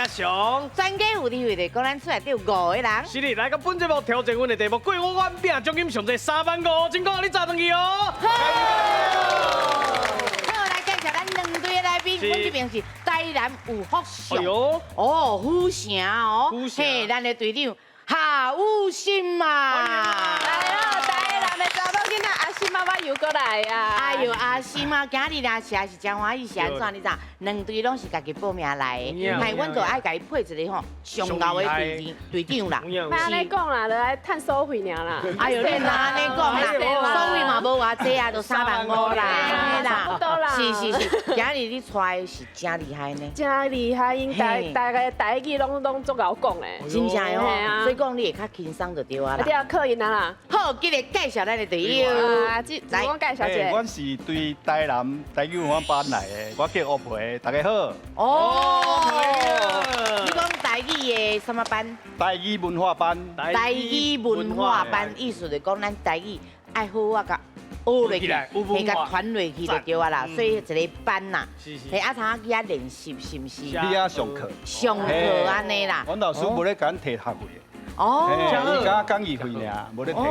雄。全家有智慧的，講咱厝內底有五個人。是的，來到本節目挑戰阮的題目，過我阮拼獎金上濟3萬5千塊，你炸轉去哦。好，來介紹咱兩隊的來賓，阮這邊是台南有福相，哦，府城哦，嘿，咱的隊長夏雨欣嘛。來咯，台南的查某囡仔阿心媽媽又過來啊！哎呦，阿心啊，今日若是也是真歡喜，是按怎你知？兩隊攏是家己報名來的，係阮就愛共伊配一個吼上𠢕的隊長隊長啦。莫按呢講啦，就來趁所費爾啦。哎呦，你若按呢講啦，所費嘛無偌濟啊，就3萬5啦，差不多啦。是是是，今日你帶的是真厲害呢。真厲害，𪜶大大家台語攏足𠢕講的。真正哦，所以講你會較輕鬆就對啊啦。對啊，可以啦。好，今日介紹咱的隊友。啊，這我介紹一下。阮是對台南台語文化班來的，我叫吳培，大家好。哦，你講台語的啥物班？台語文化班。台語文化班，意思就講咱台語愛好好共學落去，會共傳落去就對啊啦。所以一個班呐，嘿，啊，通去遐練習是毋是？去遐上課。上課按呢啦。阮老師無咧共阮提學費的。哦，伊敢講義費爾，無咧提學。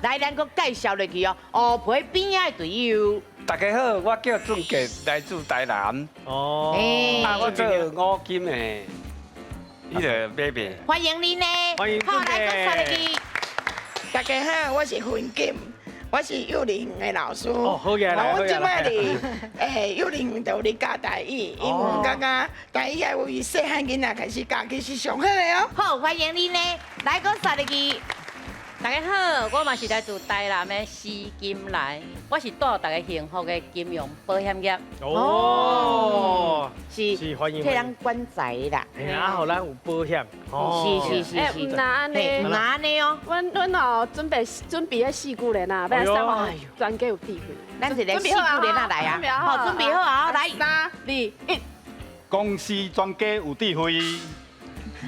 來，咱閣介紹落去哦。哦，陪邊仔的隊友。大家好，我叫俊傑，來自台南。哦。啊，我做五金的，彼个買賣。歡迎你呢。歡迎。好，來，閣刷入去。大家好，我是芬金，我是幼兒園的老師。哦，好嘅，我這擺佇幼兒園就咧教台語，因為感覺台語愛為細漢囡仔開始教，其實上好的哦。好，歡迎你呢，來，閣刷入去。大家好，我嘛是來自台南的施金來，我是帶大家幸福的金融保險業。哦，是是歡迎，替人管財啦。嘿啊，予咱有保險。是是是是。毋若按呢，毋若按呢哦。阮哦準備彼四句聯啊，欲來送予全家有智慧。咱一个四句聯仔來啊，好，準備好啊，來，三、二、一。公司專家有智慧。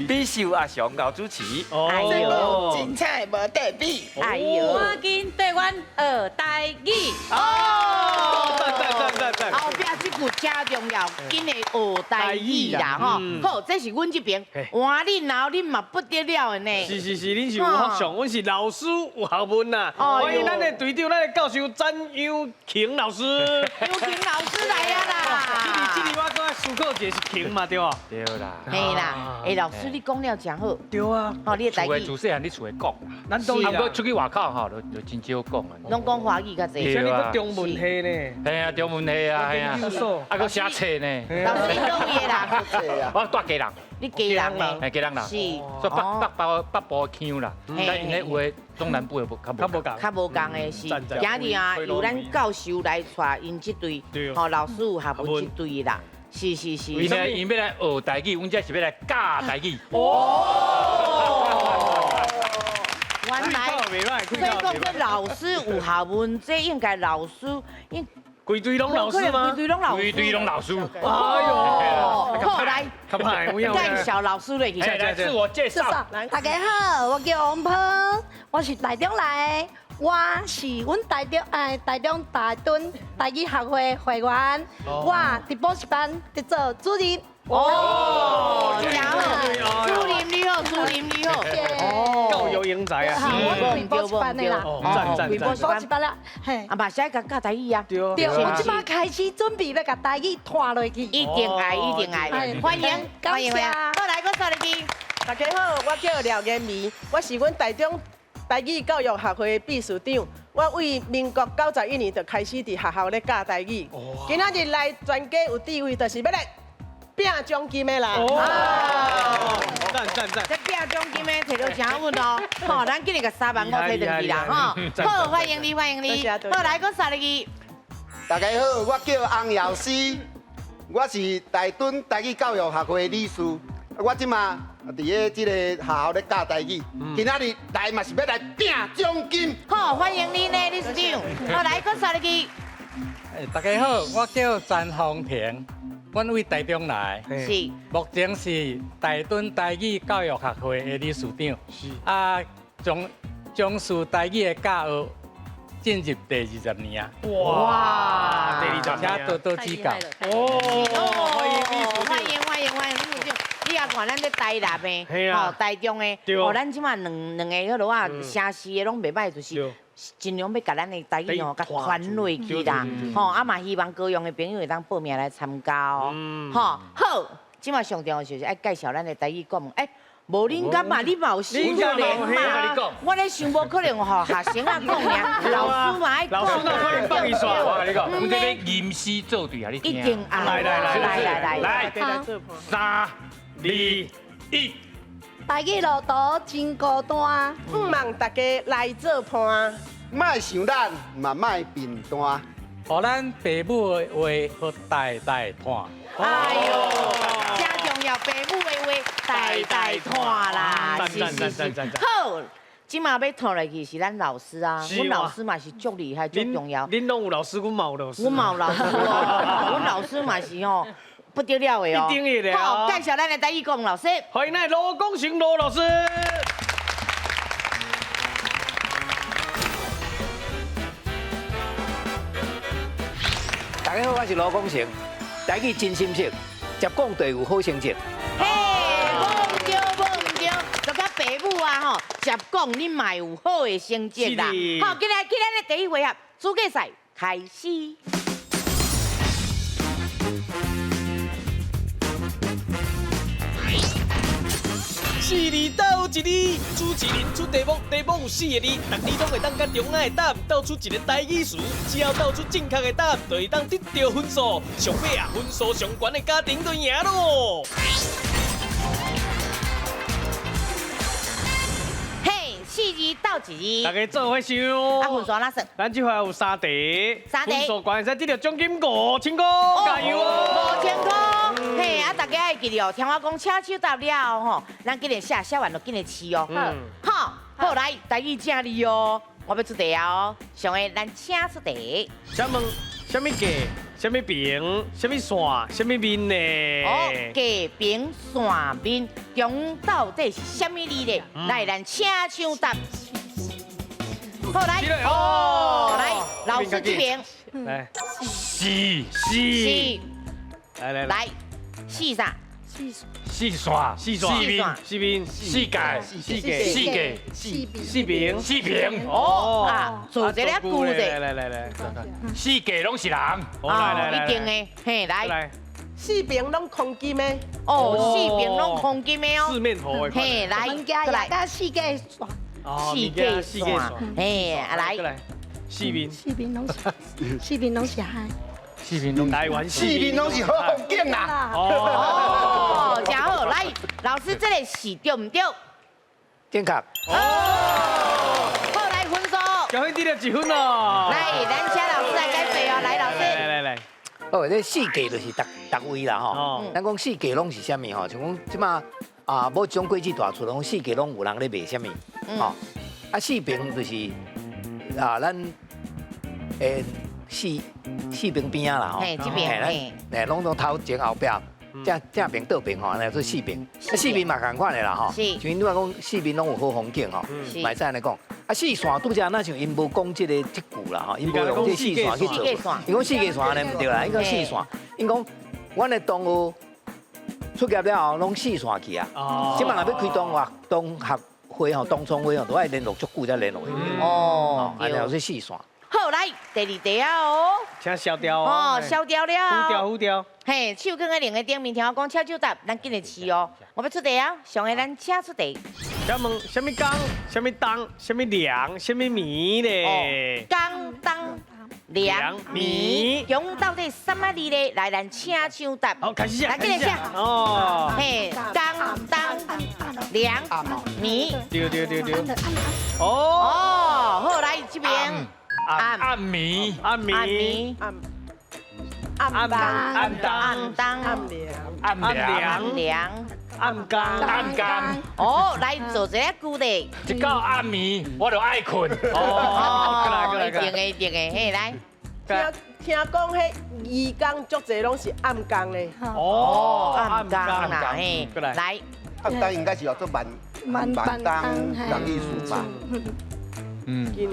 美秀阿雄𠢕主持，哎呦，精彩無得比，哎呦，趕緊綴阮學台語。哦，讚讚讚讚讚。後壁這句真重要，緊來學台語啦，吼。好，這是阮這邊，換恁老恁嘛不得了的呢。是是是，恁是有福相，阮是老師有學問啦。歡迎咱的隊長，咱的教授詹有晴老師。有晴老師來啊啦。這個我閣思考一下是晴嘛，對無？對啦。嘿啦，欸，老師你講了真好。對啊。吼，你的台語。厝細漢你厝內講。咱都啊，毋過出去外口吼，就真少講啊。攏講華語較濟。像你閣中文系呢？嘿啊，中文系啊，嘿啊。啊，閣寫冊呢。老師你佗位的啦？我蹛基隆。你基隆的？嘿，基隆人。是。所以北部腔啦，但𪜶咧有的中南部的無較無仝。較無仝的是，今日啊，由咱教授來帶𪜶這隊，吼，老師有學問這隊啦。是是是。𪜶欲來學台語，阮這是欲來教台語。哦。原來，所以講這老師有學問，這應該老師應。規隊攏老師嗎？規隊攏老師。規隊攏老師。哎呦，好來，介紹老師來去。來自我介紹。大家好，我叫王波，我是台中來的，我是阮台中台中大墩台語學會會員，我佇補習班佇做主任。哦，真好，主任你好，主任你好，哦，教育英才啊，我開補習班的啦，讚讚開補習班啦，嘿，啊嘛是愛共教台語啊，對，我這擺開始準備欲共台語拖落去，一定愛，一定愛，歡迎，歡迎，好來，閣刷入去。大家好，我叫廖妍美，我是阮台中台語教育學會的秘書長。我為民國91年就開始佇學校咧教台語，今仔日來全家有智慧，就是欲來拼獎金的啦！哦，讚讚讚！這拼獎金的提著誠穩哦，吼，咱今日共3萬5提轉去啦，吼。好，歡迎你，歡迎你。好，來，閣刷入去。大家好，我叫洪耀師，我是台墩台語教育學會的理事。我這馬佇咧這個學校咧教台語，今仔日來嘛是欲來拼獎金。好，歡迎你呢，理事長。好，來，閣刷入去。大家好，我叫詹宏庭。阮為台中來，是，目前是台墩台語教育學會的理事長，是，啊，從事台語的教學進入第20年啊！哇，第二十年，請多多指教。哦，歡迎理事長，歡迎歡迎歡迎理事長，你啊，看咱這台南的，吼，台中的，哦，咱這馬兩個彼落啊，城市的攏袂䆀，就是盡量欲共咱的台語吼，共傳落去啦，吼，啊嘛希望高雄的朋友會當報名來參加哦，吼，好，這馬上重要就是愛介紹咱的台語國文，欸，無恁感覺你嘛有辛苦咧嘛？我咧想無可能吼，學生仔講爾，老師嘛愛講。老師哪可能放伊煞？我共你講，阮這欲吟詩作對予你聽。一定啊！來來來來來來，3、2、1。台語路途真孤單，向望大家來做伴。莫想咱，嘛莫貧惰。予咱爸母的話，予代代傳。哎喲，真重要，爸母的話代代傳啦，是是是。好，這馬欲傳落去是咱老師啊，阮老師嘛是足厲害、足重要。恁攏有老師，阮嘛有老師。阮嘛有老師哦，阮老師嘛是吼不得了的哦。一定的。好，介紹咱的台語國文老師。歡迎咱羅功成羅老師。大家好，我是羅功成。台語真心說，接講就有好成績。嘿，無毋對，無毋對，就佮爸母啊吼，接講你嘛有好的成績啦。好，今日今日的第一回合資格賽開始。四字鬥一字，主持人出題目，題目有四个字，逐字攏會當佮中間的答案鬥出一个台語詞，只要鬥出正確的答案，就會當得著分數。上尾啊，分數上懸的家庭就贏囉。嘿，四字鬥一字，大家做伙想。啊，分數按怎算？咱這回有三題，三題分數懸會使得著獎金5000塊，加油哦！ 5000塊。嘿，啊，大家愛記得哦，聽我講，請手答了後吼，咱緊來寫，寫完就緊來試哦。好，好來，台語正字哦，我欲出題啊哦。上个咱請出題。請問，啥物價？啥物平？啥物線？啥物面呢？哦，價平線面中到底是啥物字咧？來，咱請搶答。好來，哦，來，老師這邊。來，四四，來來來。四啥？四線，四線，四面，四面，四界，四界，四界，四平，四平。哦，啊，做一个句子。來來來來，四界攏是人。哦，一定的，嘿，來。四邊攏空金的。哦，四邊攏空金的哦。四面佛的。嘿，來，來。四界線。四界線。嘿，啊來。四面。四邊攏是，四邊攏是海。四面攏台灣，四面攏是好風景啦。哦，真好，來，老師這个是對毋對？正確。哦，好，來分數。小芬得著一分哦。來，咱請老師來解釋哦，來，老師。來來來。哦，這四界就是逐逐位啦吼。咱講四界攏是啥物吼？像講這馬啊，某一種果子大厝攏四界攏有人咧賣啥物？吼，啊，四平就是啊，咱誒。四邊邊仔啦吼，嘿，咱攏總頭前後壁，正正邊倒邊吼，按呢做四邊。啊，四邊嘛仝款的啦吼。像𪜶拄仔講，四邊攏有好風景吼，嘛會使按呢講。啊，四線拄才若像𪜶無講這个這句啦吼，𪜶無用這四線去做。𪜶講四界線按呢毋對啦，𪜶講四線，𪜶講阮的同學出業了後攏四線去啊。這馬若欲開同學同學會吼，同窗會吼，都愛聯絡足久才聯絡會。哦，按呢叫做四線。好，來第二題啊哦，請消掉哦，哦，消掉了，呼掉呼掉，嘿，手囥佇另个頂面，聽我講，請手答，咱緊來試哦。我欲出題啊，上个咱請出題。請問，啥物工？啥物冬？啥物涼？啥物暝咧？工冬涼暝，中到底啥物字咧？來，咱請搶答。好，開始寫。來，緊來寫。哦。嘿，工冬涼暝。對對對對。哦。哦，好，來這邊。暗暗暝，暗暝，暗暗暗暗冬，暗涼，暗涼，暗涼，暗工，暗工。哦，來做一个句子。一到暗暝，我就愛睏。哦，一定的，一定的，嘿，來。聽講，彼義工足濟攏是暗工咧。哦，暗工啦，嘿，來。暗當應該是叫做晚晚當的意思吧？嗯，對，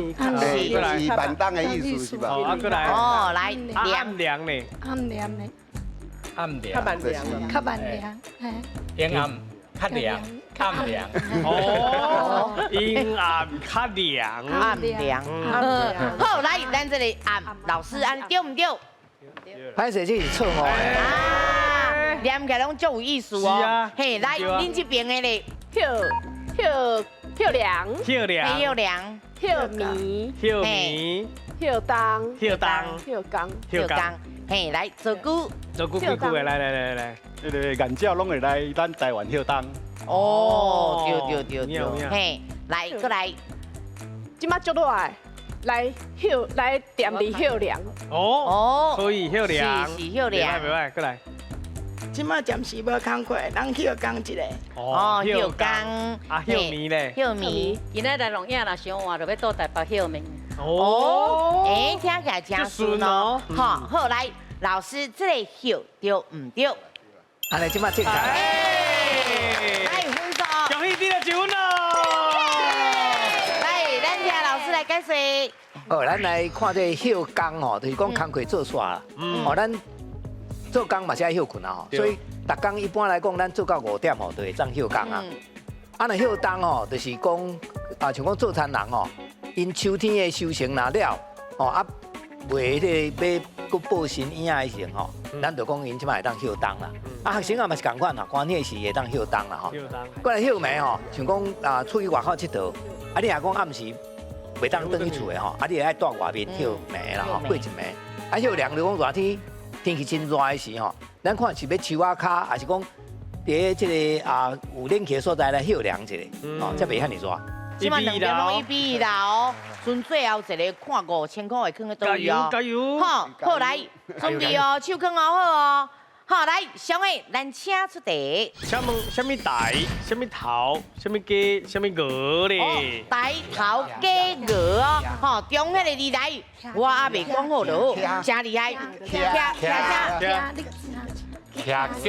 就是晚當的意思是吧？哦，過來。哦，來，暗涼咧。暗涼咧。暗涼，較慢涼，較慢涼，陰暗較涼，暗涼。哦，陰暗較涼，暗涼。好，來，咱這個暗老師按對毋對？歹勢，這是錯誤的。啊，念起來攏足有意思哦。嘿，來，恁這邊的咧，葉葉葉涼，葉涼，葉涼，葉米，葉米，葉當，葉當，葉剛，葉剛。嘿，來做句，做句幾句的，來來來來，彼个顏鳥攏會來咱台灣歇冬。哦，對對對對，嘿，來閣來，這馬足熱的，來歇來踮佇歇涼。哦，可以歇涼，是是歇涼，袂歹，閣來。這馬暫時無工課，人歇工一个。哦，歇工，啊，歇暝咧，歇暝。今仔來錄影若傷晏，就欲倒台北歇暝。哦，欸，聽起來真順哦。好，好來，老師，這個歇對毋對？按呢這馬正確。來，分數。恭喜你得一分咯！來，咱請老師來解釋。哦，咱來看這個歇工吼，就是講工課做煞啦。哦，咱做工嘛是愛歇睏啊吼，所以逐工一般來講，咱做到5點吼，就會當歇工啊。啊，若歇冬吼，就是講啊，像講做田人吼，𪜶秋天的收成若了，吼啊，賣彼个欲閣報新影的時陣吼，咱就講𪜶這擺會當歇冬啦。啊，學生啊嘛是仝款啦，寒天時會當歇冬啦吼。過來歇暝吼，像講啊出去外口𨑨迌，啊你若講暗時袂當轉去厝的吼，啊你會愛蹛外面歇暝啦吼，過一暝。啊歇涼就講熱天天氣真熱的時吼，咱看是欲樹仔跤，還是講佇這个啊有冷氣的所在來歇涼一下，哦，才袂遐爾熱。這馬兩邊攏1比1啦哦，剩最後一个看5000塊會囥佇佗位哦。加油！好，好來，準備哦，手囥好好哦。好來，上個咱請出題。請問啥物台、啥物頭、啥物雞、啥物鵝咧？台頭雞鵝哦，吼，中彼個字來，我猶未講好就好，真厲害。徛徛啥？徛雞，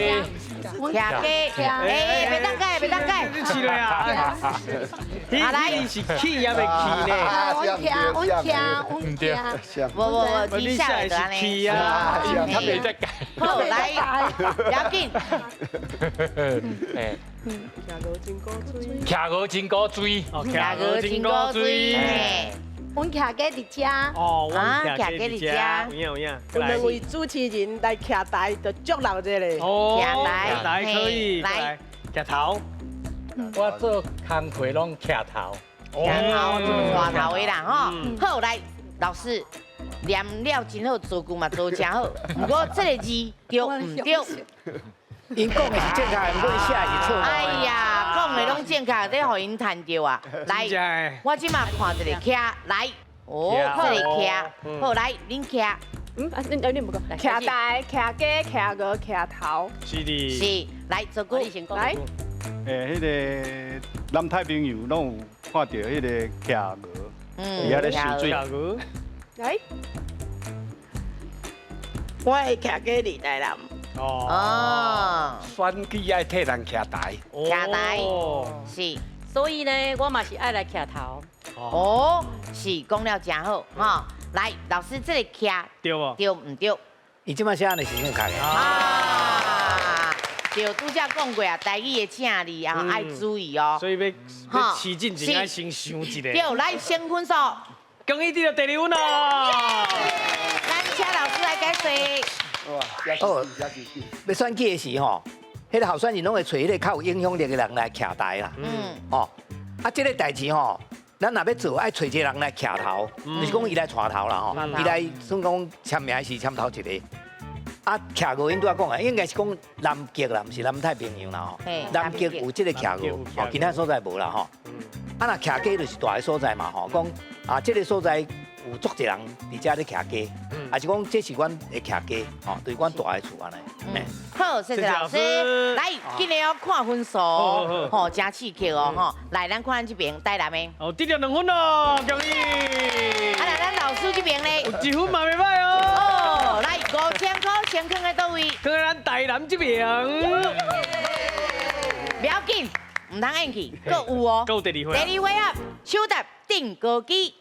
徛雞，哎，袂當改，袂當改。你試咧啊！啊來，是起猶未起呢？我徛，我徛，我徛。無無無，你寫的是起啊，他沒在改。好，來，不要緊。哎，徛鵝真古錐，徛鵝真古錐。阮徛家佇遮。哦，阮徛家佇遮。有影有影。有兩位主持人來徛台，就足鬧熱咧。哦，徛台，台可以。來，徛頭。我做工課攏徛頭。徛頭，做帶頭的啦吼。好，來，老師念了真好，造句嘛造誠好。毋過這个字對毋對？𪜶講的是正確，毋過伊寫的是錯誤。哎呀，講的攏正確，你予𪜶趁著啊！來，我這馬看一个徛，來，哦，這个徛，好來，恁徛。啊，恁無講。徛台、徛雞、徛鵝、徛頭。是的。是，來，造句。來。欸，彼个南太平洋攏有看著彼个徛鵝，佇遐咧游水。來。我會徛雞佇台南。哦，選舉愛替人徛台，徛台是，所以呢，我嘛是愛來徛頭。哦，是講了真好，哈，來，老師這個徛對無？對毋對？伊這馬寫的是正確的。啊，對，拄才講過啊，台語的正字啊，愛注意哦。所以欲飼進前愛先想一下。對，來先分數。恭喜得到第二分咯！咱請老師來解釋。哦，欲選舉的時吼，彼个候選人攏會揣彼个較有影響力的人來徛台啦。哦，啊，這个代誌吼，咱若欲做，愛揣一个人來徛頭，就是講伊來帶頭啦吼，伊來算講簽名是簽頭一个。啊，徛鵝𪜶拄仔講的，應該是講南極啦，毋是南太平洋啦吼。南極有這个徛鵝，哦，其他所在無啦吼。啊，若徛雞就是大个所在嘛吼，講啊，這个所在有足濟人佇遮咧徛雞，還是講這是阮的徛雞，吼，對阮大个厝按呢。好，謝謝老師。來，今日要看分數，吼，真刺激哦，吼。來，咱看咱這邊台南的。哦，得著2分咯，恭喜！啊，來，咱老師這邊咧，有1分嘛袂歹哦。哦，來，5000塊先囥佇佗位？囥佇咱台南這邊。不要緊，毋通演去，閣有哦。閣有第二回。第二回合，手搭定高機。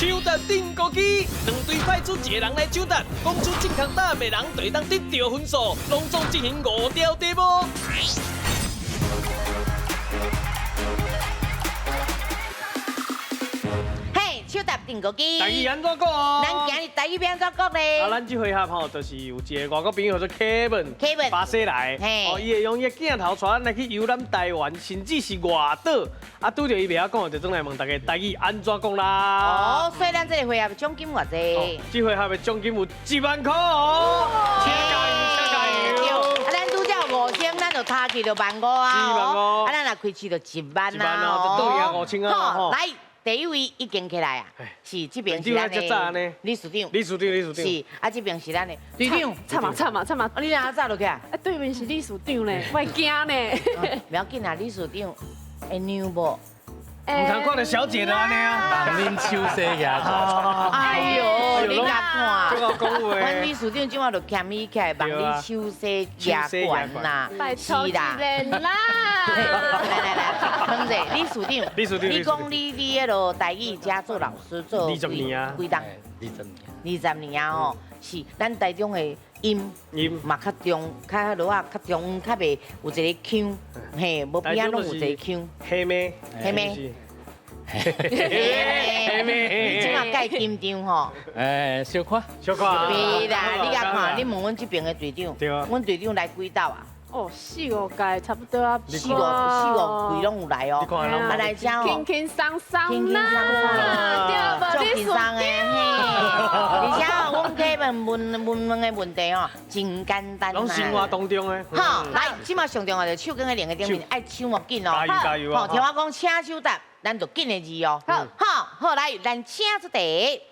抢答钉孤机，两队派出一个人来抢答，讲出正确答案的人就会当得到分数。拢总进行5条题目。抢答钉孤机，台语按怎讲？咱今日台语欲按怎讲咧？啊，咱这回合吼，就是有一个外国朋友叫做 Kevin，巴西来的，哦，伊会用伊的镜头带咱来去游览台湾，甚至是外岛。啊，拄著伊袂晓讲，就转来问大家台语按怎讲啦？哦，所以咱这个回合奖金偌济？这回合的奖金有1万块哦！请加油，请加油！啊，咱拄则5000，咱就差去就15000啊！啊，咱若开市就1万啊！就倒赢5000啊！来。第一位已经起来啊，是这边是咱的理事长，理事长，理事长，是啊，这边是咱的队长，惨嘛惨嘛惨嘛，你哪早落去啊？啊，对面是理事长呢，我会惊呢。不要紧啊，理事长会让无？毋通看著小姐就按呢啊，恁手势呀！哎呦，你甲看，这个讲话，阮理事长这马就谦虚起来，望你手势加悬啦，是啦，来来来，问者，理事长，理事长，你讲你伫彼个台语遮做老师做20年啊？几档？20年啊吼，是咱台中的音嘛较中，较落啊较中，较袂有一个腔，嘿，无边仔拢有一个腔。黑咩？黑咩？黑咩？你这马介紧张吼？哎，小可，小可。别啦，你共看，你问阮这边的队长，阮队长来几道啊？哦，4、5届差不多啊，四五季拢有来哦。啊来遮哦，轻轻松松啦，足轻松的嘿。而且阮客问问问的问题哦，真简单。拢生活当中的。好，来，这马上重要就手卷的两个顶面爱抢哦紧哦。加油加油！好，听我讲，请手答，咱就紧的字哦。好，好，来，咱请出题。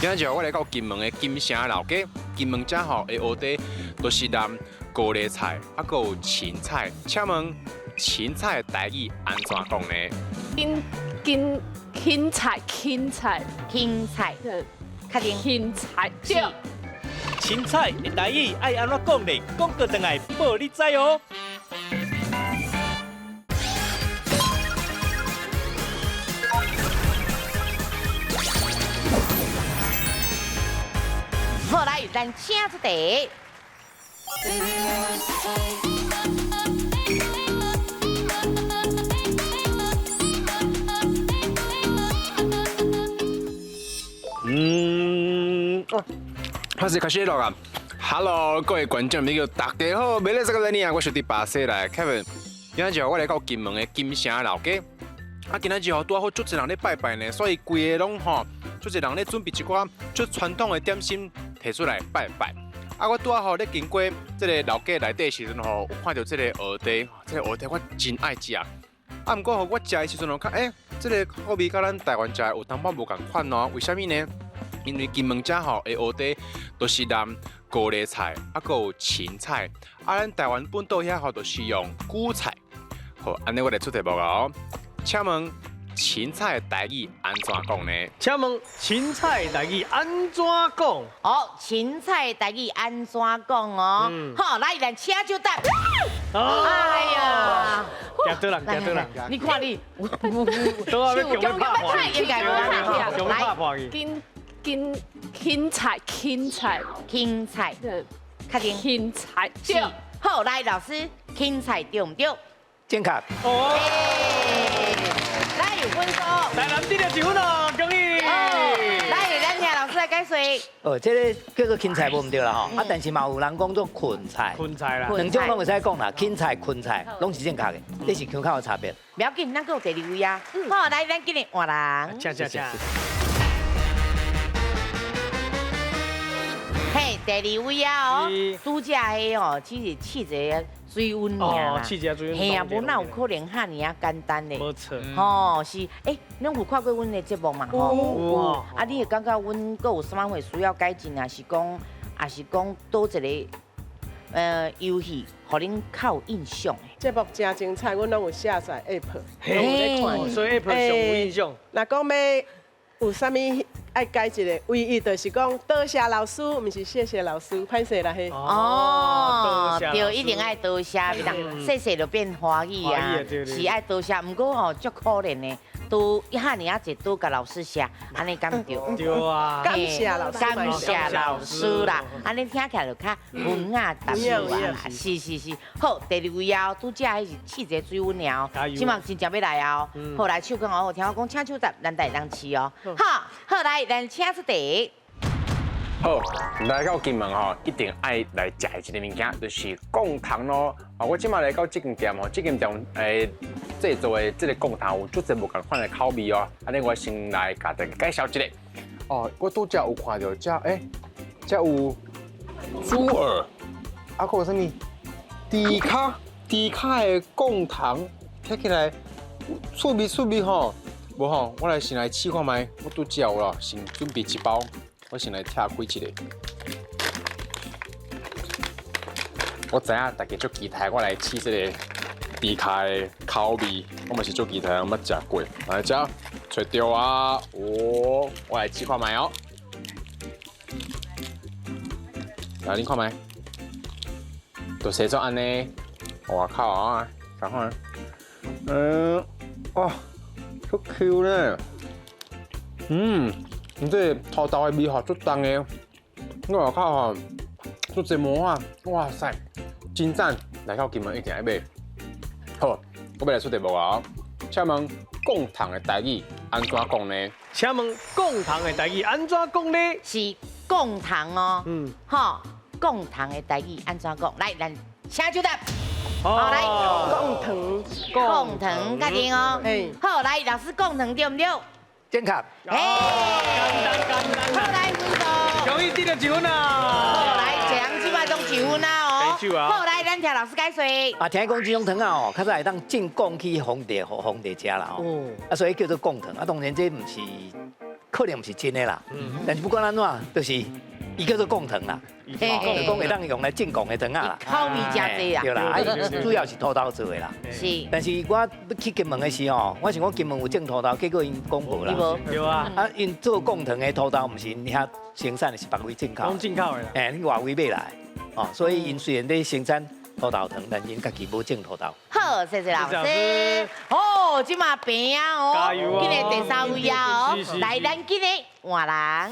今仔日我来到金门的金城老街，金门遮吼的蚵嗲都是淋高丽菜，啊，阁有芹菜。请问芹菜的台语按怎讲呢？芹芹菜，芹菜，芹菜，确定？芹菜对。芹菜的台语爱按怎讲呢？讲过转来报你知哦。好，来，咱请出题。开始开始录啊！Hello，各位观众朋友，大家好！没来这个人啊，我是伫巴西来的 Kevin。今仔日我来到金门的金城老街。啊，今仔日吼拄好足济人咧拜拜呢，所以规个拢吼足济人咧准备一寡足传统的点心提出来拜拜。啊，我拄仔好咧经过这个老街内底的时阵吼，有看到这个蚵嗲，这个蚵嗲我真爱食。啊，毋过吼我食的时阵吼，看欸，这个口味佮咱台湾食的有淡薄无仝款哦。为啥物呢？因为金门遮吼的蚵嗲都是淋高丽菜，啊，阁有芹菜。啊，咱台湾本岛遐吼就是用韭菜。好，按呢我来出题目哦。请问芹菜的台语按怎讲呢？请问芹菜的台语按怎讲？哦，芹菜的台语按怎讲哦？好，来，咱请就答。哎呀，惊倒人，惊倒人！你看你，都要强要拍破，应该无强要拍破去。芹芹菜，芹菜，芹菜，确定？芹菜对。好，来老师，芹菜对毋对？正确。哦。来有分数。台南得了1分哦，恭喜！来，咱听老师来解说。哦，这个叫做芹菜无毋对啦吼，啊，但是嘛有人讲做芹菜。芹菜啦。两种拢会使讲啦，芹菜、芹菜拢是正确的，这是腔口的差别。不要紧，咱阁有第二位啊。好，来，咱今日换人。请请请。嘿，第二位啊哦，拄则彼哦，只是试一个水温尔啦。试一下水温。嘿啊，无哪有可能遐尔啊简单的。无错。吼，是，欸，恁有看过阮的节目嘛？有。有。啊，你会感觉阮阁有啥物货需要改进啊？是讲，也是讲佗一个游戏，予恁较有印象的？节目真精彩，阮拢有下载 app，拢有咧看。所以 app 上有印象。若讲欲有啥物爱改一个，唯一就是讲多谢老师，毋是谢谢老师，歹势啦嘿。哦，对，一定爱多谢，别人谢谢就变华语啊，是爱多谢。毋过吼，足可怜的，拄遐爾仔濟拄共老師謝，按呢敢對？對啊，感謝老師，感謝老師啦，按呢聽起來就較文雅淡薄啦。是是是，好，第二位啊，拄才彼是試一个水溫爾，這馬真正欲來啊！好，來手囥好，聽我講，請手答，咱才會當試哦。好，好來，咱請出題。好，來到金門吼，一定愛來食的一个物件，就是貢糖咯。啊，我這馬來到這間店吼，這間店製作的這个貢糖有足濟無仝款的口味哦。按呢，我先來共大家介紹一下。哦，我拄才有看著這這有豬耳，啊，閣有啥物？豬跤，豬跤的貢糖，睇起來趣味趣味吼。無吼，我來先來試看覓。我拄才有啦，先準備一包。我先來拆開一个。我知影大家足期待我來試這个豬跤的口味，我嘛是足期待，我捌食過。來，這揣著啊！哦，我來試看覓哦。來，你看覓，就生做按呢。外口啊，看看。哇，足 Q 呢。你這个土豆的味吼足重的，我外口吼足濟膜啊，哇塞，真讚！來到金門一定愛買。好，我欲來出題目啊！請問貢糖的台語按怎講呢？請問貢糖的台語按怎講呢？是貢糖哦，好，貢糖的台語按怎講？來，咱請就答。好，來，貢糖，貢糖，確定哦。好，來，老師貢糖對毋對？正確。哎，簡單簡單。好，來分數。恭喜得到一分啊！好，來，這樣這擺攏一分啊哦。好，來，咱聽老師解說。啊，聽講這種糖仔哦，較早會當進貢去皇帝，予皇帝食啦吼。啊，所以叫做貢糖。啊，當然這毋是，可能毋是真的啦。但是不管按怎，就是伊叫做貢糖啦。就講會當用來進貢的糖仔啦。口味誠濟啊。對啦，啊，主要是土豆做的啦。是。但是我去金門的時候，我想講金門有種土豆，結果𪜶講無啦。對啊。啊，𪜶做貢糖的土豆，毋是𪜶遐生產的，是別位進口。攏進口的啦。欸，外圍買來，哦，所以𪜶雖然咧生產土豆糖，但𪜶家己無種土豆。好，謝謝老師。哦，這馬平啊哦，今日第三位啊哦，來，咱今日換人。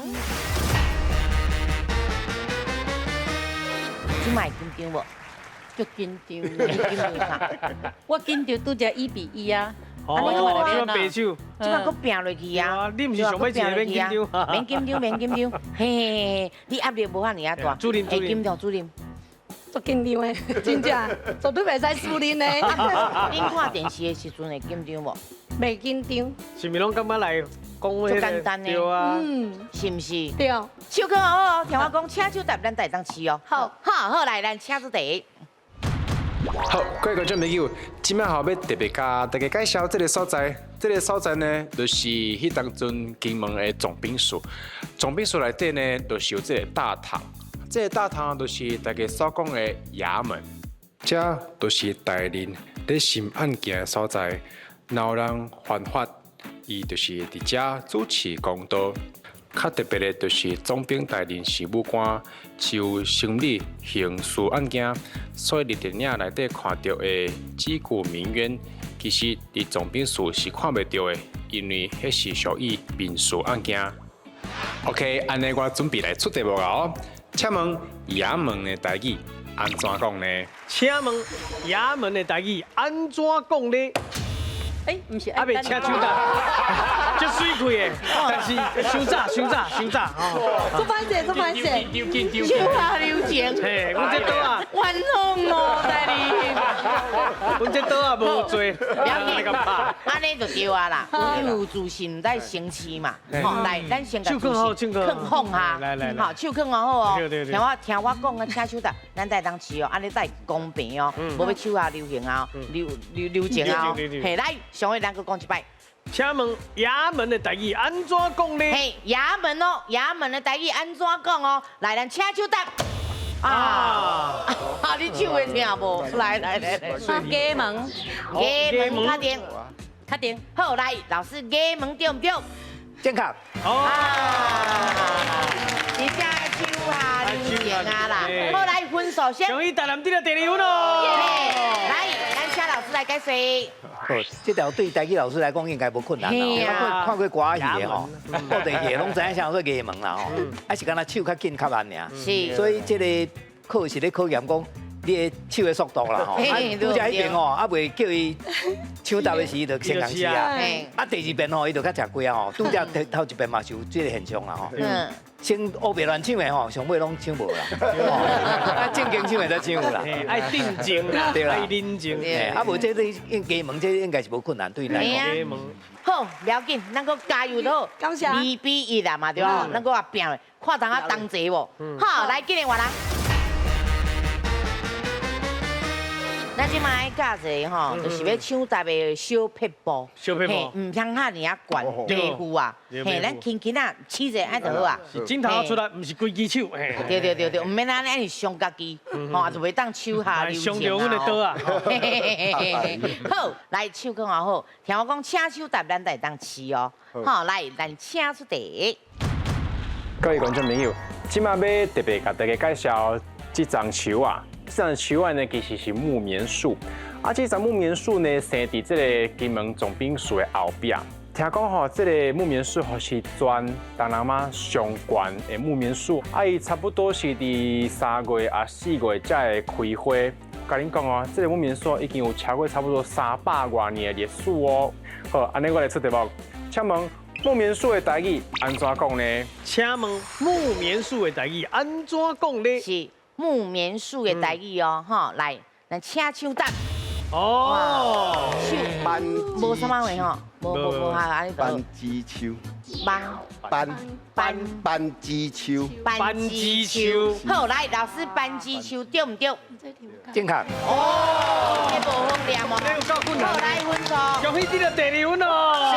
這馬會緊張無？足緊張。你緊張啥？我緊張拄才1比1啊。哦，這馬白手，這馬閣拼落去啊！你毋是上尾一个免緊張？免緊張，免緊張。嘿嘿嘿，你壓力無遐爾仔大。主任，會緊張，主任。足緊張的，真正絕對袂使輸恁的。恁看電視的時陣會緊張無？袂緊張。是毋是攏感覺來講足簡單的？對啊，是毋是？對。手囥好哦，聽我講，請手答，咱才會當試哦。好，好，好來，咱請出題。好，各位觀眾朋友，這擺吼欲特別共大家介紹這个所在，這个所在呢，就是彼當陣金門的總兵署。總兵署內底呢，就是有這个大堂，這个大堂就是大家所講的衙門。這就是大人咧審案件的所在，若有人犯法，伊就是佇遮主持公道。較特別的，就是總兵大人是武官，是有審理刑事案件，所以佇電影內底看著的擊鼓鳴冤，其實佇總兵署是看袂著的，因為彼是屬於民事案件。OK，按呢我準備來出題目哦。請問衙門的台語按怎講呢？請問衙門的台語按怎講呢？欸，毋是，啊未請手答，足媠氣的，但是傷早傷早傷早吼。足歹勢，足歹勢，手下留情。嘿，阮這桌仔，冤枉哦，大人。阮這桌仔無罪，不要緊，按呢就對啊啦。有自信才成事嘛。吼，來，咱先共自信囥放下。來來來，好，手囥好哦。聽我講啊，請手答，咱才會當試哦，按呢才會公平哦，無欲手下留情啊，留情啊。嘿，來。上位咱閣講一擺。請問衙門的台語按怎講呢？嘿，衙門哦，衙門的台語按怎講哦？來，咱請手答。啊，你手會疼無？來來來來。衙門，衙門確定，確定。好，來，老師，衙門對毋對？正確。哦。真正手下留情啊啦！好，來分數先。恭喜台南得著第二分哦。來，咱請老師师来解说。好，这条对台语老师来讲应该无困难啦。看过歌仔戏的吼，布袋戏拢知影啥叫做衙门啦吼，啊是敢若手较紧较慢尔。所以这个考是咧考验讲你的手的速度啦吼。啊，拄才彼遍吼，啊袂叫伊抢答的时，就先共试啊。啊，第二遍吼，伊就较食亏啊吼。拄才头一遍嘛是有这个现象啦吼。先乌白乱抢的吼，上尾拢抢无啦。啊，正经抢的才抢有啦。爱定静啦，爱冷静。啊，无这个应衙门这应该是无困难，对𪜶来讲。好，不要紧，咱阁加油好。感谢。2比1啦嘛，对吧？咱阁也拼，看通啊同齐无？好，来，今日换人。咱这摆爱教一个吼，就是欲抢答的小撇步。小撇步。毋通遐尔仔悬白付啊。嘿，咱轻轻仔试者按就好啊。是镜头出来，毋是规支手。对对对对，毋免按呢按呢伤家己，吼，就袂当手下留情伤著阮的刀啊。好，来手讲好，听我讲，请手答，咱才会当试哦。好，来，咱请出题。各位观众朋友，这摆欲特别共大家介绍这丛树啊。这丛树仔呢，其实是木棉树。啊，这丛木棉树呢，生伫这个金门总兵署的后壁。听讲吼，这个木棉树吼是全东南亚上悬的木棉树。啊，伊差不多是伫3月啊4月才会开花。共恁讲哦，这个木棉树已经有超过差不多300外年的历史哦。好，按呢我来出题目，请问木棉树的台语按怎讲呢？请问木棉树的台语按怎讲呢？是木棉树的台语哦，吼，来，咱请抢答。哦，班无啥物话吼，无无无哈，按呢班枝树，班班班班枝树，班枝树。好，来，老师，班枝树对毋对？正确。哦，这无好念哦。好，来分数。恭喜得到第二分哦。是。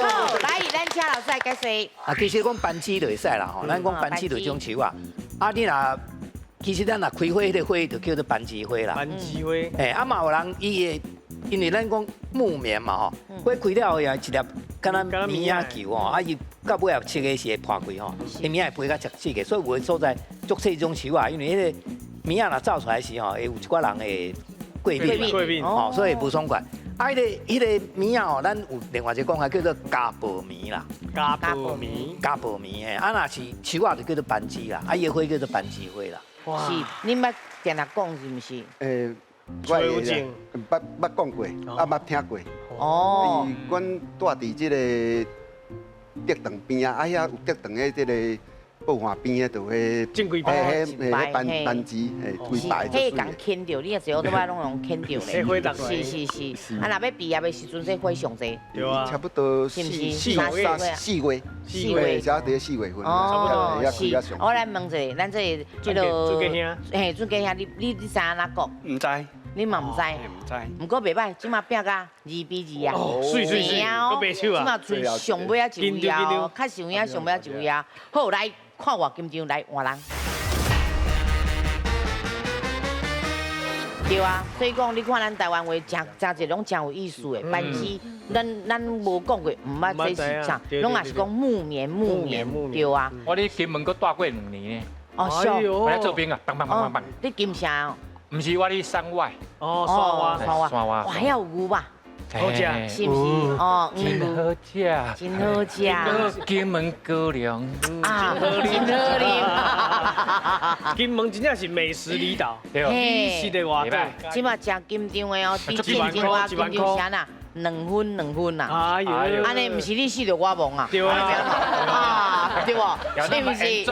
好，来，咱请老师来解说。啊，其实讲班枝就会使啦吼，咱讲班枝就种树啊。啊，你若其实咱若开花，彼个花就叫做班枝花啦。班枝花。嘿，啊嘛有人伊会，因为咱讲木棉嘛吼，花开了后也一粒敢若棉仔球吼，啊伊到尾仔切的时会破开吼，伊棉仔会飞甲切细个，所以有的所在足细种树啊，因为彼个棉仔若走出来时吼，会有一寡人会过敏，过敏，吼，所以无爽快。啊，彼个棉仔吼，咱有另外一个讲法叫做加薄棉啦。加薄棉，加薄棉嘿，啊若是树仔就叫做班枝啦，啊伊的花叫做班枝花啦。是，你捌定定讲是毋是？我有捌捌讲过，啊捌听过。哦。阮住伫这个竹塘边啊，啊遐有竹塘的这个报岸边的，就彼种几排，彼班班枝，嘿，规排。彼共牵著，你若坐倒摆拢用牵著咧。是是是，啊若欲毕业的时阵，这花上济。对啊。差不多四四三四月，四月，才伫4月份。哦，是。我来问一下，咱这个这个，嘿，准家兄，你知按怎讲？毋知。你嘛毋知？毋知。毋过袂歹，这马拼甲2比2啊。水水水，阁白手啊。这马剩上尾仔一位啊，较实有影上尾仔一位啊。好，来看偌紧张，来换人。对啊，所以讲你看咱台湾话诚诚济拢诚有意思的，班枝，咱无讲过，毋捌这是啥，拢也是讲木棉木棉，对啊。我伫金门阁蹛过2年呢。哦，是。我咧做兵啊，梆梆梆梆梆。你金城哦？毋是，我伫山外。哦，山外，山外，山外。哇，遐有牛吧？好食，是毋是？哦，真好食，真好食。金门高粱啊，真好啉。金门真正是美食离岛，美食的活动。这马真紧张的哦，比进前我紧张啥啦？2分2分啦。哎呦，按呢毋是你死著我亡啊？对啊，啊，对无？是毋是？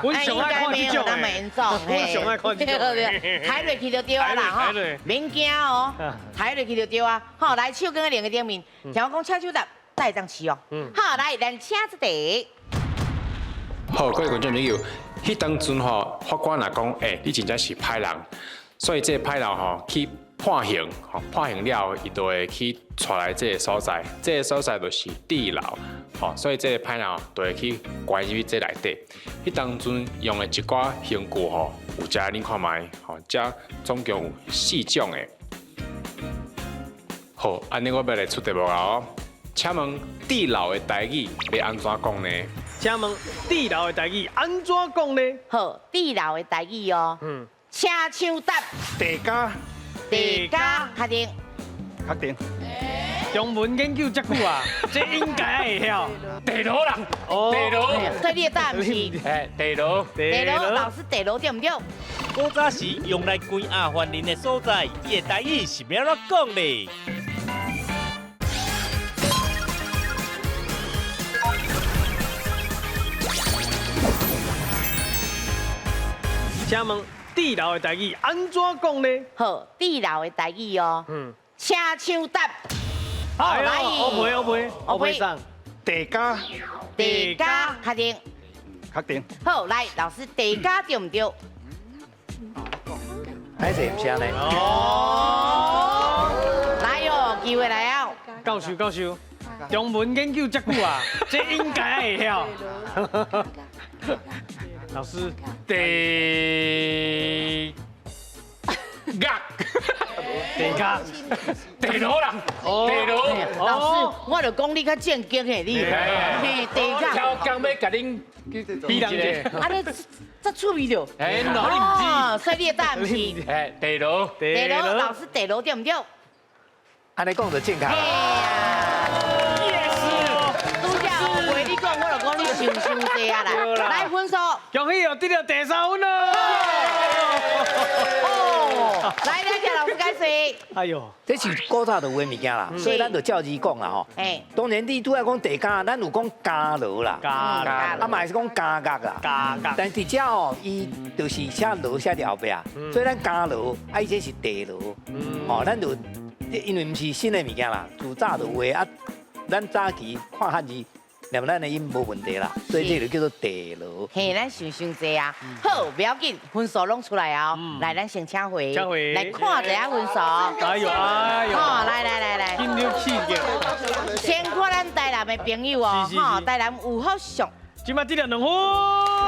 我上爱看这种的。那么严重，我上爱看这种。抬落去就对啊啦，吼，免惊哦，抬落去就对啊。好，来手卷两个顶面，听我讲，请手答，带张词哦。好，来，咱请出题。好，各位观众朋友，彼当阵吼，法官若讲，欸，你真正是歹人，所以这个歹人吼去判刑，吼判刑了后，伊就会去带来这个所在，这个所在就是地牢，吼，所以这个歹人就会去关入去这内底。彼当阵用的一寡刑具吼，有遮恁看觅，吼，遮总共有4种的。好，按呢我欲来出题目啊哦，请问地牢的台语欲按怎讲呢？请问地牢的台语按怎讲呢？好，地牢的台语哦，请抢答。地家。地家确定。确定。中文研究遮久啊，这应该会晓。地螺啦，地螺。所以你的答案是？哎，地螺。地螺，老师地螺对毋对？古早时用来关押犯人的所在，伊的台语是欲按怎讲咧？请问地牢的台语按怎讲呢？好，地牢的台语哦，请抢答。好，来，我陪，我陪，上。地家，地家，确定，确定。好，来，老师，地家对毋对？歹势毋是按呢？哦，来哦，机会来哦。教授，教授，中文研究遮久啊，这应该会晓。老师，地鸭，地鸭，地螺啦，地螺。老师，我就讲你较正经的你，嘿，地鸭。超工欲共恁比人者。啊，你这趣味著。哎，你毋知。所以你的答案是？哎，地螺。地螺，老师，地螺对毋对？按呢讲就正确。你讲，我就讲你想伤济啊啦！来分数，恭喜哦，得到第三分了。哦，来，来，谢老师解释。哎呦，这是古早就有的物件啦，所以咱就照字讲啦吼。哎，当然你拄仔讲地家，咱有讲家螺啦，家螺，啊嘛是讲家鸭啦，家鸭。但伫遮哦，伊就是写螺写伫后壁，所以咱家螺，啊伊这是地螺，哦，咱就因为毋是新的物件啦，自早就有的啊，咱早期看汉字。念咱的音无问题啦，所以这个叫做地螺。嘿，咱想伤济啊。好，不要紧，分数拢出来哦。来，咱先请回，来看一下分数。哎呦哎呦！好，来来来来。紧张刺激。先看咱台南的朋友哦，哈，台南有福上。这摆得了2分。啊，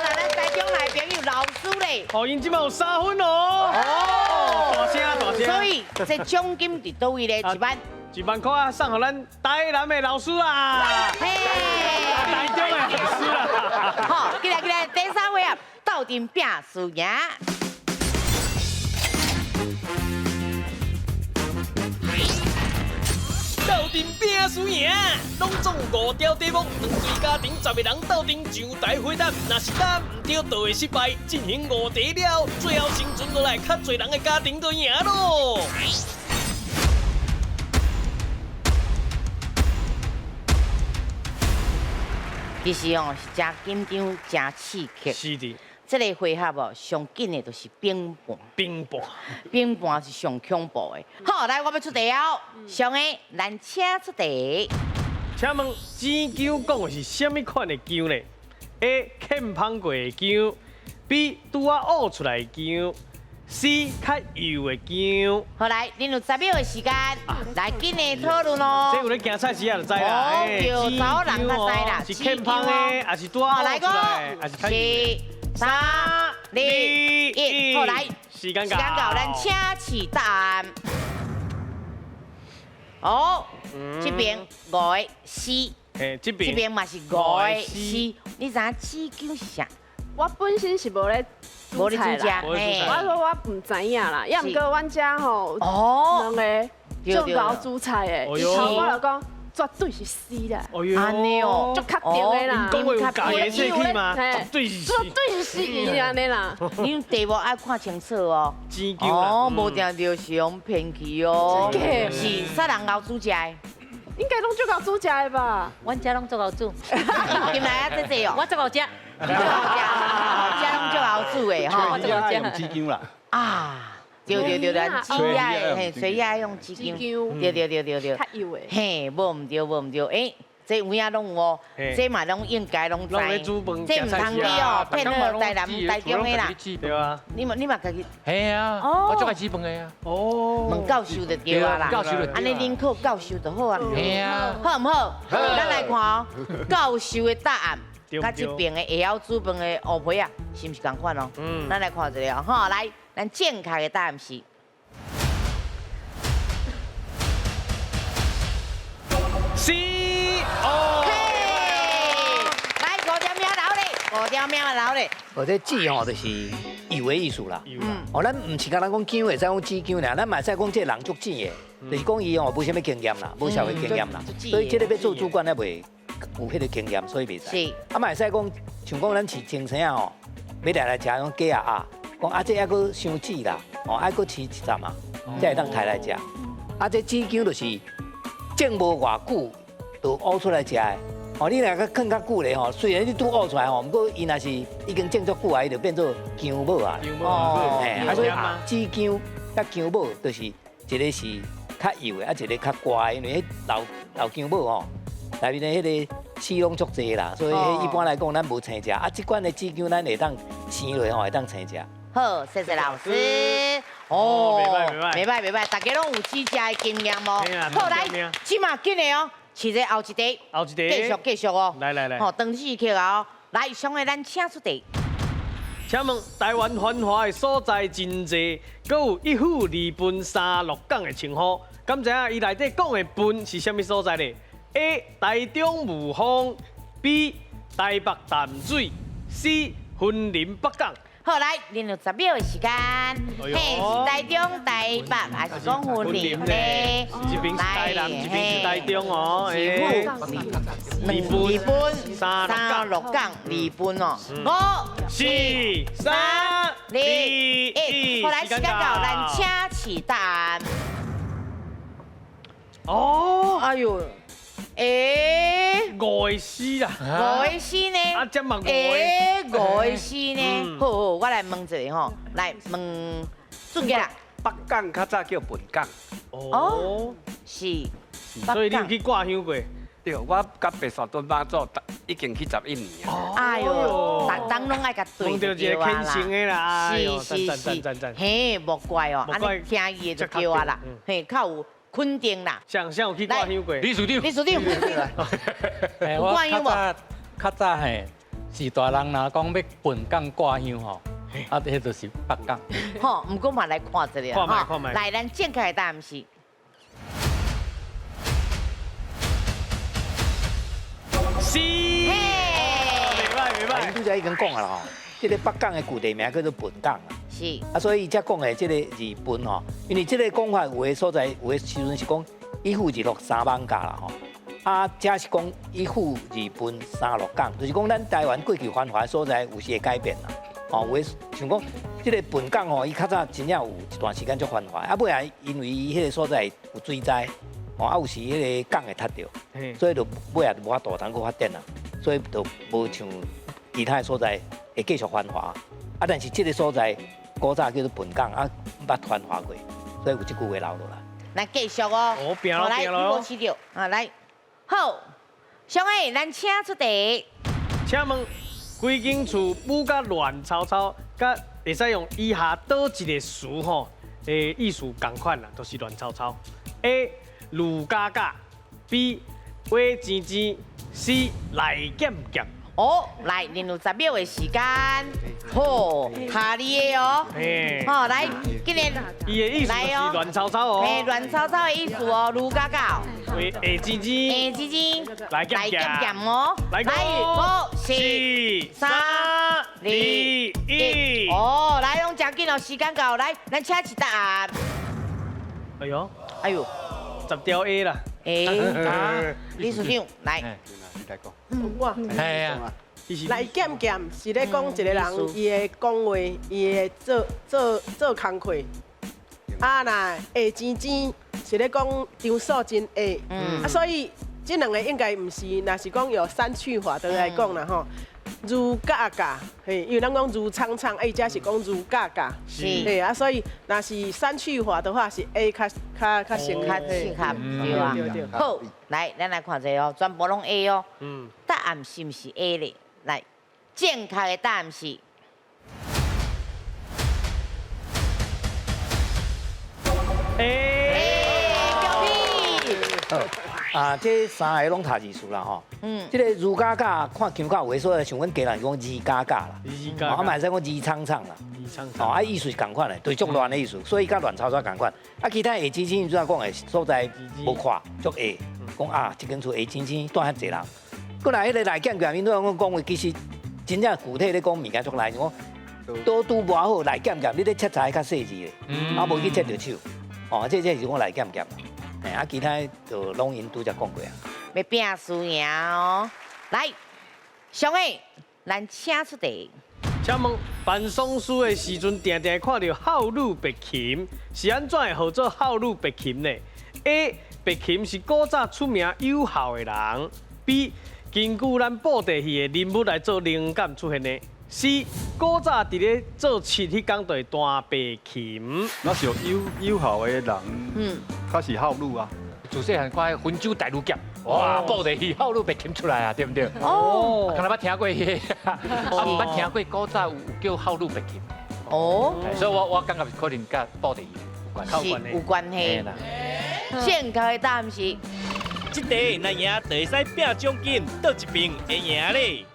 来咱台中来朋友老师咧。哦，𪜶这摆有3分哦。哦，大声大声。所以这奖金伫佗位咧？一万。1万块啊，送予咱台南的老师啊！嘿，台中的老师啦！好，过来过来，第三位啊，斗阵拼输赢。斗阵拼输赢，拢总5条题目，两队家庭10个人斗阵上台回答，若是答毋对，就会失败。进行5题了，最后生存落来较济人的家庭就赢咯。其实哦，是真紧张，真刺激。是的。这个回合哦，上紧的就是冰盘。冰盘。冰盘是上恐怖的。好，来，我欲出题哦。上个，咱请出题。请问钱姜讲的是啥物款的姜呢？A. 欠芳过的姜，B. 拄仔挖出来的姜。C 较幼的姜。好来，恁有10秒的时间，来紧来讨论哦。这有咧行菜市仔就知啦。哦，对，查某人较知啦。是欠芳的，还是拄仔挖出来的，还是较幼的？ 4、3、2、1，好来。时间到。时间到，咱请示答案。哦，这边5个 C，这边这边嘛是5个 C。你知影子姜是啥？我本身是无咧煮菜啦，我说我毋知影啦，也毋过阮遮吼两个足𠢕煮菜的，伊头我就讲绝对是 C 啦，按呢哦，足确定的啦，讲话有假的说起吗？绝对是，绝对是 C 按呢啦。你题目爱看清楚哦，哦，无定著是用骗去哦，是啥人𠢕煮食的？应该拢足𠢕煮食的吧？阮遮拢足𠢕煮。进来啊，这这哦，我足𠢕食。足𠢕食，遮拢足𠢕煮的吼。我用鸡姜啦。啊，对对对，咱鸡仔嘿，水仔用鸡姜。对对对对对。较幼的。嘿，无毋对，无毋对，哎，这有影拢有哦，这嘛拢应该拢知。这毋通去哦，骗那个台南、台中的啦。对啊。你嘛你嘛家己。嘿啊，我足爱煮饭的啊。哦。问教授就对啊啦。教授就。按呢恁考教授就好啊。嘿啊。好毋好？咱来看哦，教授的答案。佮这边的会晓煮饭的乌皮啊，是毋是仝款哦？嗯。咱来看一下哦，吼，来，咱正确的答案是 C。哦。嘿，来，5条命留咧，5条命留咧。我这字吼就是油的意思啦。哦，咱毋是干焦講薑，會使講煮薑爾，咱嘛會使講這個人足賤的，就是講伊哦無啥物經驗啦，無社會經驗啦，所以這個欲做主管猶未有彼個經驗，所以袂使。啊嘛會使講，像講咱飼精牲仔吼，欲來食種雞仔鴨，講啊這猶閣傷稚啦，哦愛閣飼一陣啊，才會當刣來食。啊這煮薑就是種無偌久就挖出來食的。哦，你若閣囥較久咧吼，雖然你拄挖出來吼，毋過伊若是已經種足久啊，伊就變做薑母啊。哦，啊，所以煮薑佮薑母就是一个是較幼的，啊一个較乖，因為彼老老薑母吼，內面的彼個刺攏足濟啦，所以一般來講咱無生食。啊，這款的煮薑咱會當生落吼，會當生食。好，謝謝老師。哦，袂䆀袂䆀，大家攏有煮食的經驗哦。好，來，這馬緊的哦。試者後一題，後一題，繼續繼續哦。來來來，好，長時刻啊，來，上個咱請出題。請問台灣繁華的所在真濟，閣有一府二分三鹿港的稱呼，敢知影伊內底講的分是啥物所在呢？A. 台中霧峰，B. 台北淡水，C. 雲林北港。好，來，恁有10秒的時間。嘿，是台中、台北，還是講雲林呢？一邊是台南，一邊是台中哦。是二分三鹿港，二分哦。5、4、3、2、1，好，來，時間到，咱請起答案。哦，哎呦。欸，五个四啦，五个四呢？啊，這嘛五个。欸，五个四呢？好好，我來問一下吼，來問俊傑啦。北港較早叫笨港。哦，是。所以你有去掛香過？對，我佮白沙屯媽祖已經去11年啊。哎呦，逐當攏愛共對就對啦。是是是，嘿，莫怪哦，按呢聽伊的就對啊啦，嘿，較有肯定啦。啥啥有去掛香過？李署長，李署長，有掛香無？較早嘿，是大人若講欲笨港掛香吼，啊，彼就是北港。吼，毋過嘛來看一下，看覓看覓。來，咱正確的答案是。是。嘿，袂䆀袂䆀。𪜶拄才已經講啊啦吼，這个北港的舊地名叫做笨港啦。是。啊，所以才講的這个二分吼，因為這个講法有的所在有的時陣是講一府二鹿三艋舺啦吼，啊，這是講一府二分三鹿港，就是講咱台灣過去繁華的所在有時會改變啦。哦，有的像講這个笨港吼，伊較早真正有一段時間足繁華，啊，尾仔因為伊彼个所在有水災，哦，啊，有時彼个港會塌著，所以就尾仔就無法度通閣發展啦，所以就無像其他的所在會繼續繁華。啊，但是這个所在古早叫做笨港，啊，毋捌繁華過，所以有這句話留落來。來繼續哦，好，來，你無試著啊，來，好，上個咱請出題。請問規間厝舞甲亂糟糟，佮會使用以下佗一个詞吼，的意思仝款啦，就是亂糟糟。A. 呂家家，B. 話錢錢，C. 來減減。哦，來，恁有10秒的時間，好，下你的哦，好，來，今日，伊的意思是亂糟糟哦，嘿，亂糟糟的意思哦，呂家家，下錢錢，下錢錢，來減減哦，來，5、4、3、2、1，哦，來，攏誠緊哦，時間到，來，咱請一答案。哎呦，哎呦，10條 A 啦，欸，李署長，來。我，係啊，來減減是咧講一個人，伊會講話，伊會做做做工課。啊，若下錢錢是咧講張數真下，啊，所以這兩个應該毋是，若是講有刪去法的來講啦吼。如價價，嘿，因為咱講如蒼蒼，啊，伊這是講如價價，嘿啊，所以若是刪去法的話，是 A 較較較成較適合，對啊。好，來，咱來看一下哦，全部攏 A 哦。答案是毋是 A 咧？來，正確的答案是。 A。恭喜！啊，這三个攏讀字詞啦吼。嗯。這个儒家教看腔較有的所在，像阮家人講儒家教啦。儒家。啊嘛會使講儒苍苍啦。儒苍苍。哦，啊意思是仝款的，就是足亂的意思，所以佮亂糟糟仝款。啊，其他下錢錢，怎講的所在無看，足下，講啊，這間厝下錢錢住遐濟人。過來彼个內減減，𪜶怎講講話，其實真正具體咧講物件足內，像講刀拄无好内剑剑，你咧切菜较细致咧，啊无去切著手，哦，这是讲内剑剑，哎啊其他就拢𪜶拄才讲过啊。欲拼输赢哦，来，上个，咱请出题。请问办丧事的时阵，定定看著孝女白琴，是按怎会号做孝女白琴呢？A. 白琴是古早出名有孝的人。B. 根据咱布袋戏的人物来做灵感出现的。C. 古早伫咧做七彼工就会弹白琴。若是有孝的人，较是孝女啊。自细汉看温州大女侠，哇，布袋戏孝女白琴出来啊，对不对？哦，敢若捌听过彼个，啊，毋捌听过古早有叫孝女白琴。哦，所以我感觉可能佮布袋戏有关，有关系。正确的答案是，这题若赢就会使拼奖金，倒一边会赢咧。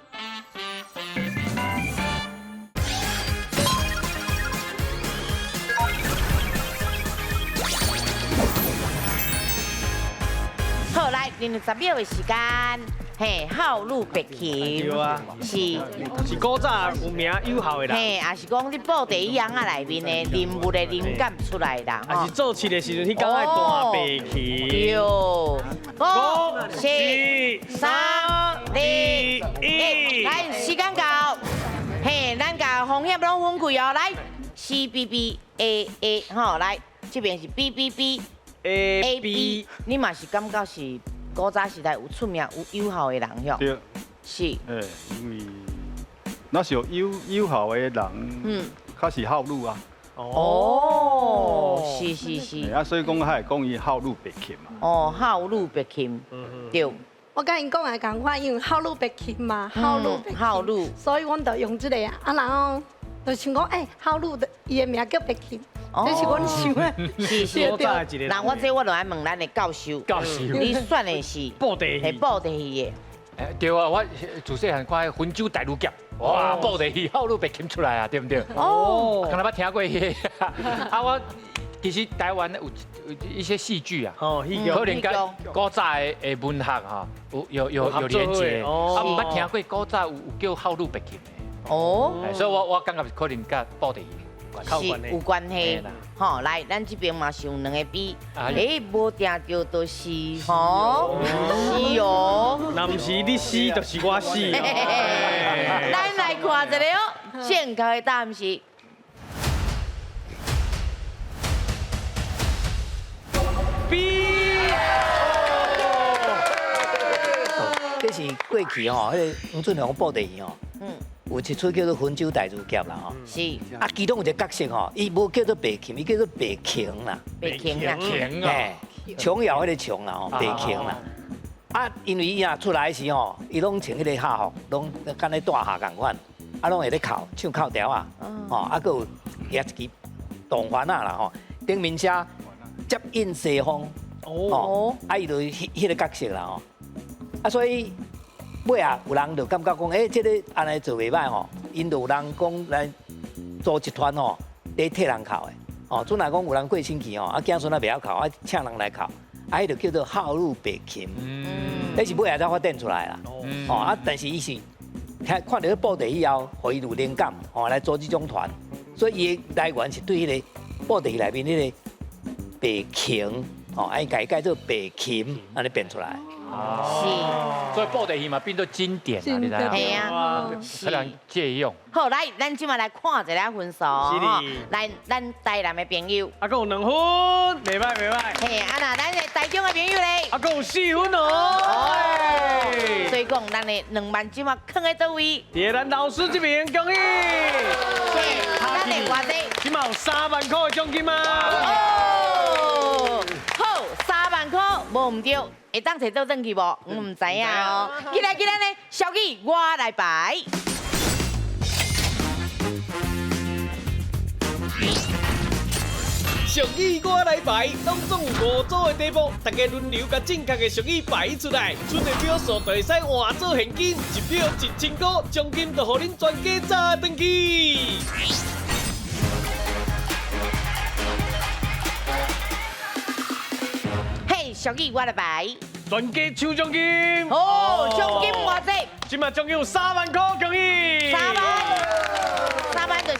好，来，进入10秒的时间，嘿，孝女白琴，对啊，是古早有名有孝的人，嘿，也是讲你布袋戏仔内面的人物的灵感出来啦，也是做七的时阵，彼工爱弹白琴。对，5、4、3、2、1，来，时间到，嘿，咱共风险拢分开哦，来，C B B A A，吼，来，这边是 B B B A B，你嘛是感觉是古早时代有出名有有孝的人，哟？对，是。欸，因为若是有孝的人，较是孝女啊。哦，是是是。啊，所以讲较会讲伊孝女白琴嘛。哦，孝女白琴，对。我佮𪜶讲的仝款，因为孝女白琴嘛，孝女白琴，所以阮就用这个啊，然后就想讲，欸，孝女的伊的名叫白琴。这是阮想的，是是。那我这我就爱问咱的教授，教授，你选的是布袋戏，布袋戏的。欸，对啊，我自细汉看温州大女侠，哇，布袋戏孝女白琴出来啊，对不对？哦，敢若捌听过彼个，啊，我其实台湾有一些戏剧啊，可能佮古早的文学哈，有连结。啊，毋捌听过古早有叫孝女白琴的。哦，所以我感觉可能佮布袋戏。是有关系，吼，来，咱这边嘛是有两个 B，哎，无定著就是吼，是哦，若毋是你死，就是我死。咱来看一下哦，正确的答案是 B。这是过去吼，彼个黄俊雄布袋戏吼，有一出叫做《温州大女侠》啦吼，是啊，其中有一个角色吼，伊无叫做白琴，伊叫做白琼啦，白琼啦，嘿，琼瑶彼个琼啦吼，白琼啦。啊，因为伊啊出来时吼，伊拢穿彼个校服，拢敢咧大学仝款，啊，拢会咧哭，唱哭调啊，吼，啊，阁有举一支铜环仔啦吼，顶面写接应西方，哦，啊，伊就彼个角色啦吼，啊，所以。尾啊，有人就感觉讲，欸，这个按呢做袂䆀吼，𪜶就有人讲来组一团吼，咧替人哭的，哦，阵若讲有人过身去吼，啊，子孙仔袂晓哭，啊，请人来哭，啊，彼就叫做孝女白琴，彼是尾仔才发展出来啦，哦，啊，但是伊是听看著彼布袋戏后，予伊有灵感，吼，来组这种团，所以伊的来源是对彼个布袋戏内面彼个白琴，哦，啊，伊共伊改做白琴，按呢变出来。是，所以布袋戏嘛变做经典啊，你知影？系啊，可能借用。好，来，咱这马来看一下分数。来，咱台南的朋友。啊，阁有2分，袂歹袂歹。嘿，啊那咱的台中的朋友咧？啊，阁有4分哦。所以讲，咱的2万这马囥在佗位？伫咱老师这边，恭喜。咱的偌济？这马有3万块的奖金吗？哦，好，3万块，无毋对。会当摕倒转去无？我毋知影哦。起来起来呢，小语我来排。俗语我来排，当中有5组的题目，大家轮流共正确的俗语排出来，出的票数就会使换做现金，一票1000块，奖金就予恁全家炸转去。嘿，俗语我来排。全家抢奖金！哦，奖金偌济？这马奖金有3万块，恭喜！3万，3万就是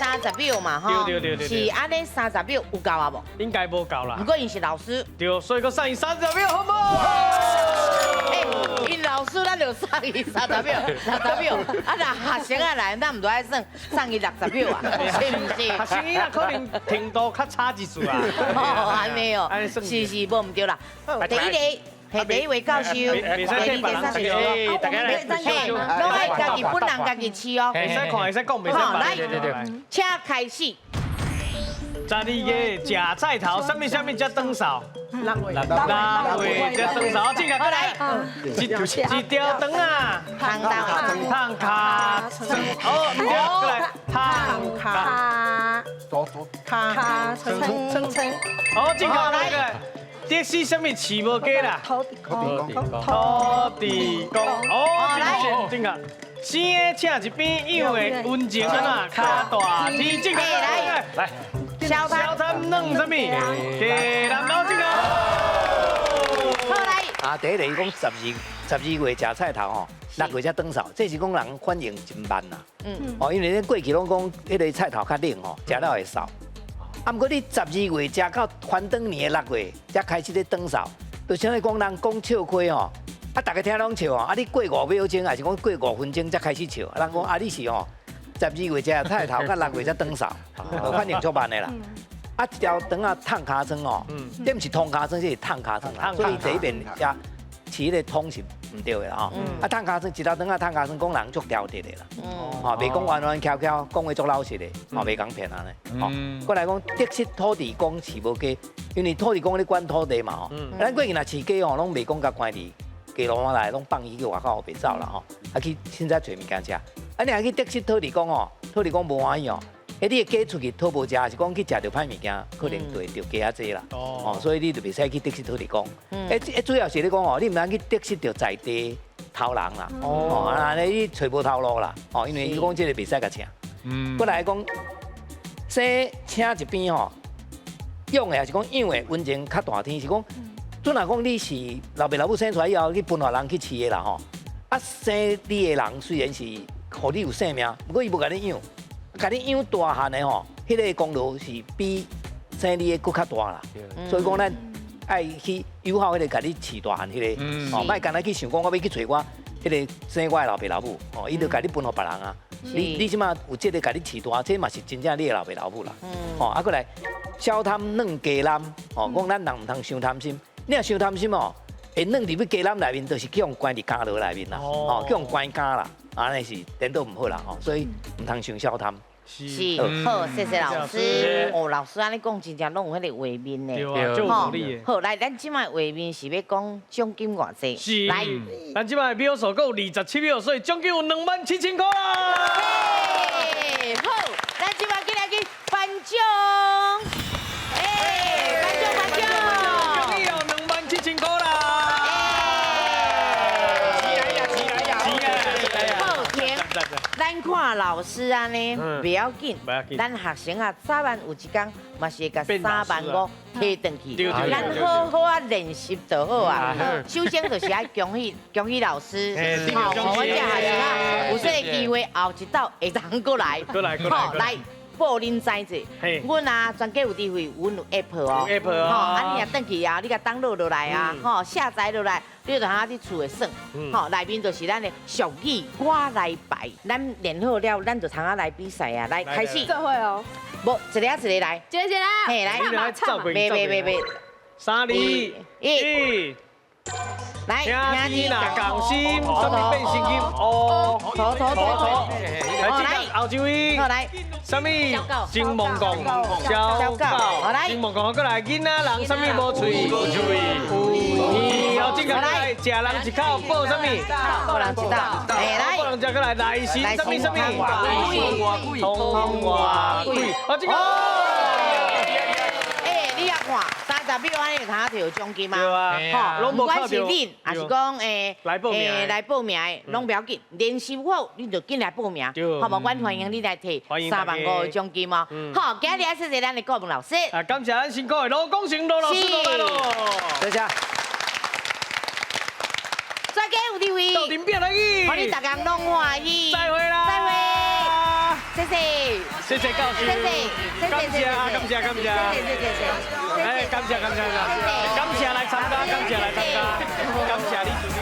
30秒嘛，吼。對對對對。是按呢30秒有夠啊無？應該無夠啦。毋過𪜶是老師。對，所以閣送伊三十秒，好無？欸，𪜶老師咱就送伊三十秒、60秒，啊，若學生啊來，咱毋著愛算送伊60秒啊，是毋是？學生伊若可能程度較差一絲啊。哦，按呢哦，是是，無毋對啦。第一個。係第一位教授，第二、第三個，大家來，攏愛家己本人家己試哦。會使看，會使講，袂使來，請開始。12月食菜頭，啥物啥物才轉數？6月，6月才轉數。進來，來，一條腸啊，燙卡，哦，對，過來，燙卡，卡，撐撐撐。好，進來，來。這是啥物飼無雞啦？土地公，土地公，哦，正確，生的請一邊，養的溫情啊，較大天，正確，來，來，小貪軟啥物？雞蛋包正確。好來。啊，第一個伊講12月食菜頭吼，6月才轉數，這是講人反應真慢啦。嗯。哦，因為咱過去攏講彼個菜頭較冷吼，食了會瘦。啊，毋過你12月食到翻轉年的6月，才開始咧轉數，就像於講人講笑話吼，啊，逐家聽攏笑吼，啊，你過5秒鐘，抑是講過5分鐘才開始笑，人講啊，你是吼12月食菜頭，到6月才轉數，反應足慢的啦。啊，一條腸仔燙尻川吼，這毋是通尻川，這是燙尻川啦，所以第一遍食飼彼個通是毋對的啦吼。啊，燙尻川一條腸仔燙尻川，講人足挑剔的啦。吼，袂講彎彎翹翹，講話足老實的，吼，袂共騙按呢。吼，過來講得失土地公飼無雞，因為土地公咧管土地嘛吼。咱過去若飼雞吼，攏袂講共關佇雞籠仔內，攏放伊去外口袂走啦吼。啊去凊彩揣物件食。啊，你若去得失土地公吼，土地公無歡喜哦。欸，你的雞出去討無食，抑是講去食著歹物件，可能就會著雞仔濟啦。哦，所以你就袂使去得失土地公。欸，主要是咧講吼，你毋通去得失著在地頭人啦。哦，按呢你揣無頭路啦。哦，因為伊講這個袂使共請。嗯。過來講，生請一邊吼，養的抑是講養的溫情較大天，是講，準若講你是老爸老母生出來以後去分予人去飼的啦吼。啊，生你的人雖然是予你有性命，毋過伊無共你養。共你養大漢的吼，彼個功勞是比生你的閣較大啦。所以講咱愛去友好彼個共你飼大漢彼個，哦，莫干焦去想講我欲去揣我彼個生我的老爸老母，哦，伊就共你分予別人啊。你這馬有這個共你飼大，這嘛是真正你的老爸老母啦。哦，啊，閣來小貪軟雞腩，哦，講咱人毋通傷貪心，你若傷貪心哦，會軟入去雞腩內面，就是去予關佇監牢內面啦，哦，去予關監啦，按呢是顛倒毋好啦，吼，所以毋通傷小貪。是，好，謝謝老師。哦，老師按呢講，真正攏有彼个畫面呢。對啊，好，來，咱這擺畫面是欲講獎金偌濟？是。來，咱這擺秒數閣有27秒，所以獎金有27000塊啦。好，咱這擺緊來去頒獎。哎，頒獎頒獎。恭喜有27000塊啦！好，停。咱看老師按呢，袂要緊，咱學生啊，早晚有一天嘛是會共3萬5提轉去。咱好好啊練習就好啊。首先就是愛恭喜恭喜老師，好，阮這學生啊，有這个機會後一道會當過來，好來。報恁知者，阮啊全家有智慧，阮有 app 哦，吼，啊你若轉去啊，你共 download 落來啊，吼，下載落來，你就通佇厝會耍，吼，內面就是咱的俗語我來排，咱練好了，咱就通仔來比賽啊，來開始。做伙哦。無，一個一個來。一個一個。嘿，來。袂袂袂袂。 3、2、1。來，兄弟若仝心，啥物變成金？哦，頭頭頭。來，後一位。好來。啥物？金毛公，小狗。金毛公，過來，囡仔人啥物無喙？無喙。有這個來，食人一口，報啥物？報人一道。來，報人食過來，來時啥物啥物？通外鬼。好，這個。欸，你也看。30秒按呢就通摕著獎金啊！吼，不管是恁，抑是講來報名來報名的，攏不要緊，練習好，你就緊來報名，好無？阮歡迎你來摕3萬5的獎金哦！好，今日謝謝咱的顧問老師。啊，感謝咱辛苦的羅廣成羅老師來咯。多謝。再見，有智慧。鬥陣變來去。予恁逐家攏歡喜。再會啦。再會，謝謝。謝謝教授，謝謝，感謝啊，感謝感謝，謝謝謝謝，哎，感謝感謝感謝，感謝來參加，感謝來參加，感謝你。